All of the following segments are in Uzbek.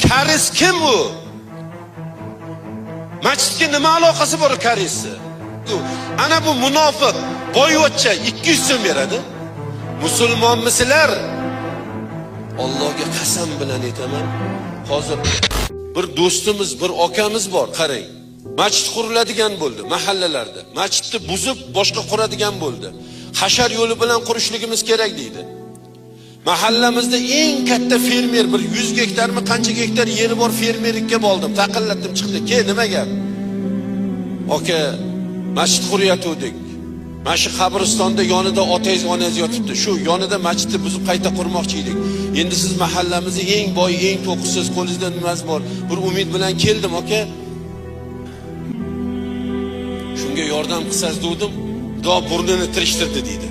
Karis kim u? Masjidga nima aloqasi bor karisni? Ana bu munofiq boyvachcha 200 so'm beradi. Musulmonmisizlar? Allohga qasam bilan aytaman. Hozir bir do'stimiz, bir akamiz bor, qarang. Masjid quriladigan bo'ldi mahallalarda. Masjidni buzib boshqa quradigan bo'ldi. Hashar yo'li bilan qurishligimiz kerak deydi. Mahallamizda eng katta fermer bir 100 gektarmi qancha gektar yeri bor fermerlikka bordim. Taqillatdim chiqdi. Ke nima gap? Aka, masjid qurayotgandik. Mana shu qabristonda yonida otangiz, onangiz yotibdi. Shu yonida masjidni buzib qayta qurmoqchi edik. Endi siz mahallamizni eng boy, eng to'qisiz, qo'lingizda nimasi bor? Bir umid bilan keldim, aka. Shunga yordam qilsangiz dedim. Xudo burnini tirishtirdi deydi.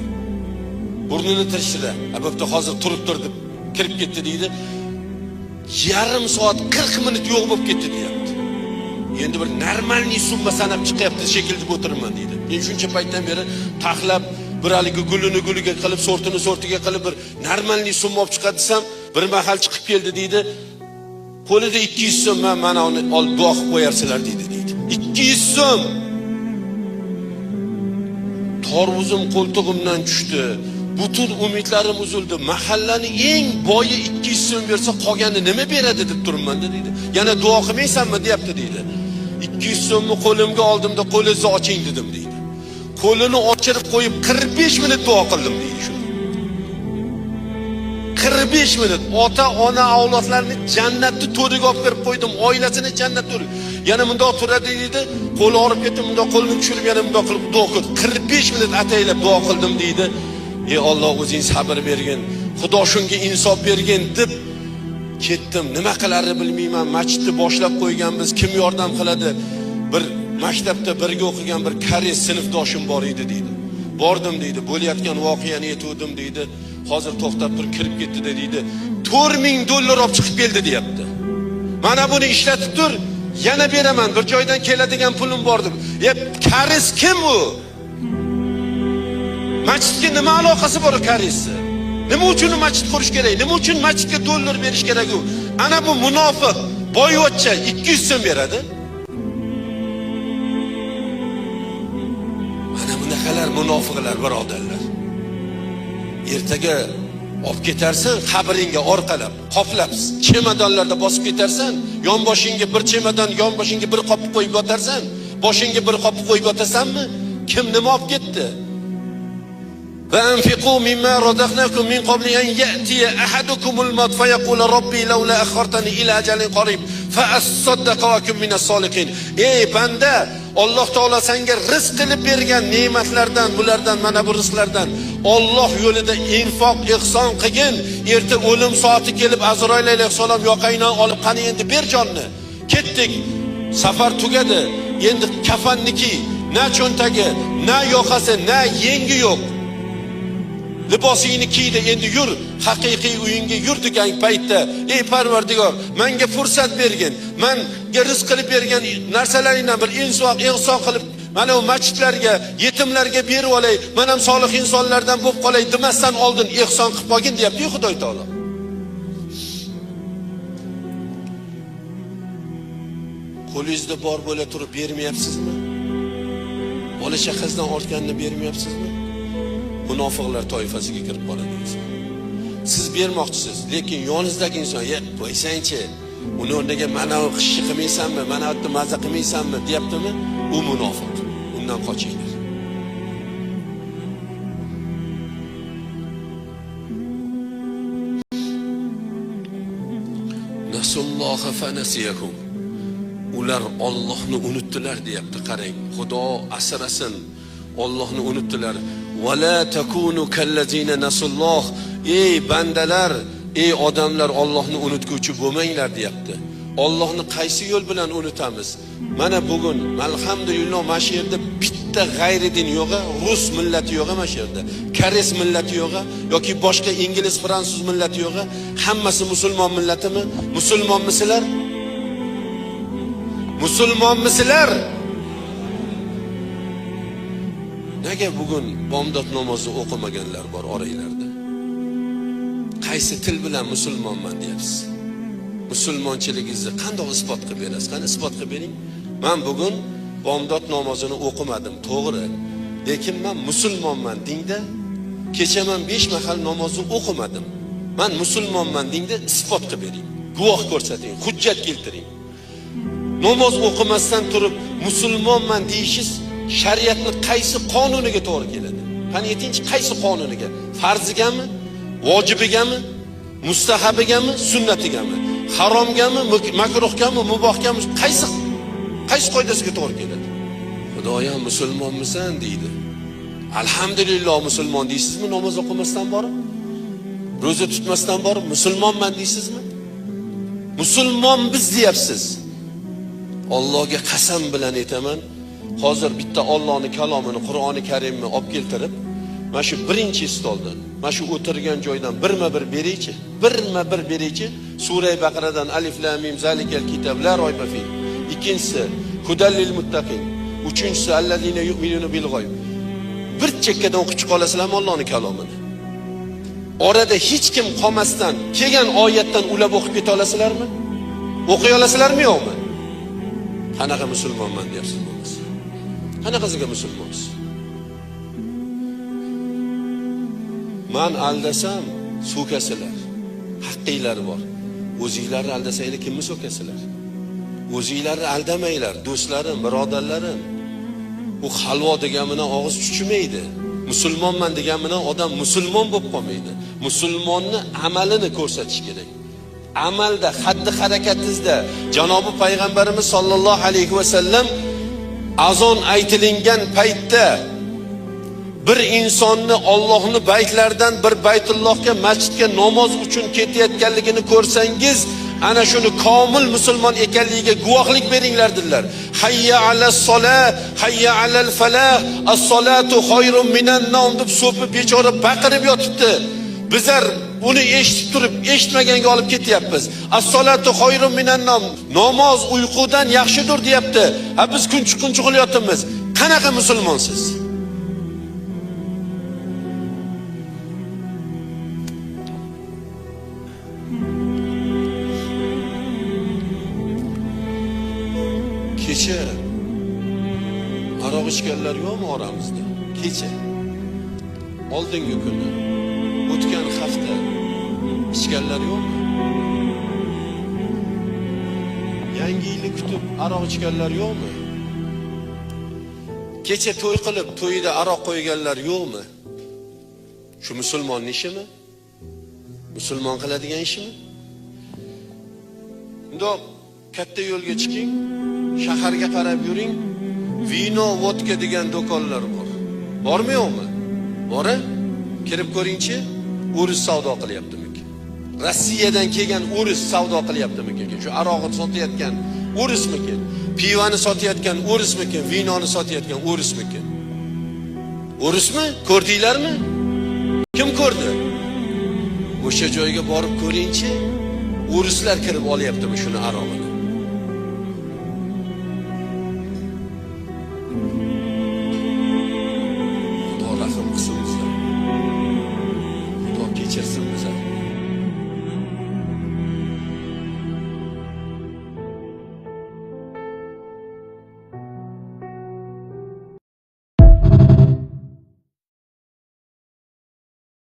Burnini tirishtirdi. Bo'pti, hozir turib tur deb kirib ketdi deydi. Yarim soat 40 minut yo'q bo'lib ketdi deyapti. Endi bir normalniy summa sanab chiqyapti shekilli deb o'tiribman deydi. Men shuncha paytdan beri taxlab bir haligi gulini guliga qilib, sortini sortiga qilib bir normalniy summa olib chiqadi desam, bir mahal chiqib keldi deydi. Qo'lida 200 so'm, man mana uni olib duo qilib qo'yarsizlar deydi deydi. 200 so'm. Torvuzim qo'ltig'imdan tushdi. Butun umidlarim uzildi. Mahallani eng boyi 200 so'm bersa, qolgani nima beradi deb turibman deydi. Yana duo qilmaysanmi deyapti deydi. 200 so'mni qo'limga oldimda qo'lingizni oching dedim deydi. Qo'lini ochirib qo'yib 45 minut duo qildim deydi shu. 45 minut ota ona avlodlarini jannatni to'riga olib kirib qo'ydim, oilasini jannat to'riga. Yana bundoq turadi deydi, qo'li og'rib ketdi, bundoq qo'lini tushirib yana bundoq qilib duo qildi. 45 minut ataylab duo qildim deydi. Ey Alloh o'zing sabr bergin, Xudo shunga insof bergin deb ketdim. Nima qilarni bilmayman. Masjidni boshlab qo'yganmiz, kim yordam qiladi? Bir maktabda birga o'qigan bir koreys sinfdoshim bor edi deydi. Bordim deydi, bo'layotgan voqeani aytuvdim deydi. Hozir to'xtab tur, kirib ketdi deydi. 4000 dollar olib chiqib keldi deyapti. Mana buni ishlatib tur, yana beraman, bir joydan keladigan pulim bor deb. E, karis kim u? Masjidga nima aloqasi bor karisni? Nima uchun masjid qurish kerak? Nima uchun masjidga dollar berish kerak u? Ana bu munofiq boyvachcha 200 so'm beradi. Mana bunaqalar munofiqlar, birodarlar. Ertaga olib ketarsan qabringga orqalab, qoplab, chemadonlarda bosib ketarsan, yonboshingga bir chemadon, yonboshingga bir qop qo'yib yotarsan, boshingga bir qop qo'yib yotasanmi? Kim nima olib ketdi? وأنفقوا مما رزقناكم من قبل أن يأتي أحدكم الموت فيقول ربي لولا أخرتني إلى أجل قريب فأصدق وأكن من الصالحين. Ey banda, Alloh taolo senga rizq qilib bergan ne'matlardan, bulardan, mana bu rizqlardan Alloh yo'lida infoq, ihson qilgin. Erta o'lim soati kelib Azroil alayhissalom yoqangdan olib, qani endi ber jonni. Ketdik. Safar tugadi. Endi kafanniki, na cho'ntagi, na yoqasi, na yengi yo'q. Libosingni kiydi, endi yur, haqiqiy uyingga yur degan paytda, ey Parvardigor, menga fursat bergin. Menga rizq qilib bergan narsalaringdan bir insof, ihson qilib, mana bu masjidlarga, yetimlarga berib olay, men ham solih insonlardan bo'lib qolay demasdan oldin ihson qilib qolgin deyapti-yu Xudoy taolo. Qo'lingizda bor bo'la turib bermayapsizmi? Bola chaqangizdan ortganini bermayapsizmi? Munofiqlar toifasiga kirib qoladi inson. Siz bermoqchisiz, lekin yoningizdagi inson, "Ya, qo'ysangchi, uni o'rniga mana bu qishni qilmaysanmi, mana bu yerda maza qilmaysanmi?" deyaptimi? U munofiq. Undan qochinglar. Nasulloha fanasiyahum. Ular Allohni unutdilar deyapti, qarang. Xudo asrasin. Allohni unutdilar. Va la takunu kallazina nasulloh. Ey bandalar, ey odamlar, Allohni unutguvchi bo'lmanglar deyapti. Allohni qaysi yo'l bilan unutamiz? Mana bugun alhamdulillah mana shu yerda bitta g'ayri din yo'q, rus millati yo'q mana shu yerda. Koreys millati yo'q yoki boshqa ingliz, fransuz millati yo'q. Hammasi musulmon millatimi? Musulmonmisizlar? Musulmonmisizlar? Nega bugun bomdod namozi o'qimaganlar bor oranglarda? Qaysi til bilan musulmonman deyapsiz? Musulmonchiligingizni qanday isbot qilib berasiz? Qani isbot qilib bering. Men bugun bomdod namozini o'qimadim, to'g'ri. Lekin men musulmonman dingda. Kecha men 5 mahal namozni o'qimadim. Men musulmonman dingda isbot qilib bering. Guvoh ko'rsating, hujjat keltiring. Namoz o'qimasdan turib musulmonman deyishingiz shariatning qaysi qonuniga to'g'ri keladi? Qani aytingchi, qaysi qonuniga? Farzigami, vojibigami, mustahabigami, sunnatigami, haromgami, makruhgami, mubohgami, qaysi qoidasiga to'g'ri keladi? Xudoyam musulmonmisan deydi. Alhamdulillah musulmon deysizmi namoz o'qimasdan borib? Ro'za tutmasdan borib musulmonman deysizmi? Musulmon biz deyapsiz. Allohga qasam bilan aytaman, hozir bitta Allohning kalomini, Qur'oni Karimni olib keltirib, mana shu birinchi stoldan, mana shu o'tirgan joydan birma-bir beraychi, birma-bir beraychi. Sura Baqaradan alif lam mim zalikal kitob la royba fi. Ikkinchisi hudallil muttaqin. Uchinchisi allazina yu'minuna bil g'oyb. Bir chekkadan o'qib chiqa olasizlarmi Allohning kalomini? Orada hech kim qolmasdan kelgan oyatdan ulab o'qib keta olasizlarmi? O'qiy olasizlarmi yo'qmi? Qanaqa musulmonman deyapsiz bo'lmasa? Qanaqasiga musulmonsiz? Man aldasam so'kasizlar. Haqqinglar bor. O'zinglarni aldasanglar kimni so'kasizlar? O'zinglarni aldamanglar, do'stlarim, birodarlarim. U halvo degan bilan og'iz chuchimaydi. Musulmonman degan bilan odam musulmon bo'lib qolmaydi. Musulmonni amalini ko'rsatish kerak. Amalda, xatti harakatingizda janobi payg'ambarimiz sollallohu alayhi va sallam azon aytilingan paytda bir insonni Allohning baytlaridan bir baytullohga, masjidga namoz uchun ketayotganligini ko'rsangiz, ana shuni komil musulmon ekanligiga guvohlik beringlar dedilar. Hayya alas solah, hayya alal falah, as-salatu khayrun minan nawm deb so'pi bechora baqirib yotibdi. Bizlar uni eshitib turib, eshitmaganga olib ketyapmiz. As-salatu khayrun minan nawm. Namoz uyqudan yaxshidir deyapti. Ha biz kun chiqquncha uxlayapmiz. Qanaqa musulmonsiz? Kecha aroq ichganlar yo'qmi oramizda? Kecha, oldingi kuni, o'tgan hafta ichganlar yo'qmi? Yangi yilni kutib aroq ichganlar yo'qmi? Kecha to'y qilib, to'yida aroq qo'yganlar yo'qmi? Shu musulmonning ishimi? Musulmon qiladigan ishimi? Bundoq katta yo'lga chiqing, shaharga qarab yuring, vino, vodka degan do'konlar bor. Bormi yo'qmi? Bor-a? Kirib ko'ringchi, o'ris savdo qilyaptimikin? Rossiyadan kelgan o'ris savdo qilyaptimikin? Shu aroqni sotayotgan o'rismikin? Pivani sotayotgan o'rismikin? Vinoni sotayotgan o'rismikin? O'rismi? Ko'rdinglarmi? Kim ko'rdi? O'sha joyga borib ko'ringchi, o'rislar kirib olyaptimi shuni arog'ini? Xudo rahm qilsin bizlarga. Xudo kechirsin bizlarni.